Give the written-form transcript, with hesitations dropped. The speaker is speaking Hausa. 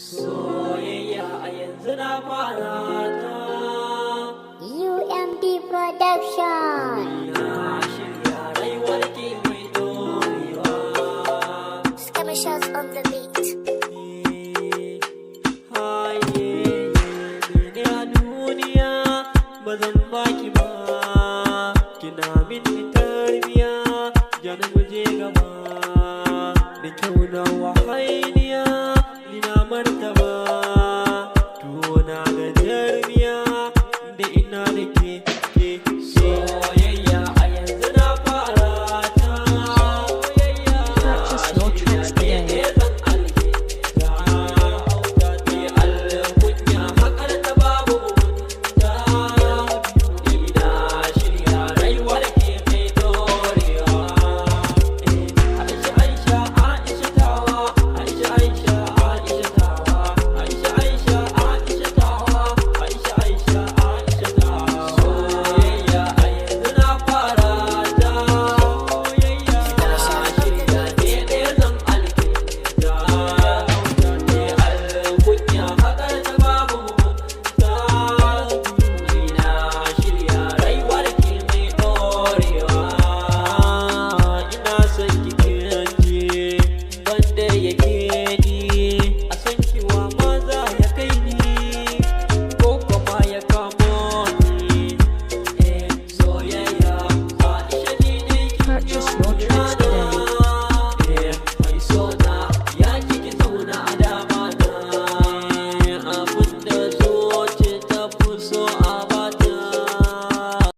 Soyayya a yanzu na fara ta. UMB Production. Na shirya rayuwar ki mai dorewa. Skirmishes on the beat. Haye, ni a duniya ba zan baki ba. Kina min tarbiya, jana muje gaba. Da kyau na wahainiya, ina martaba.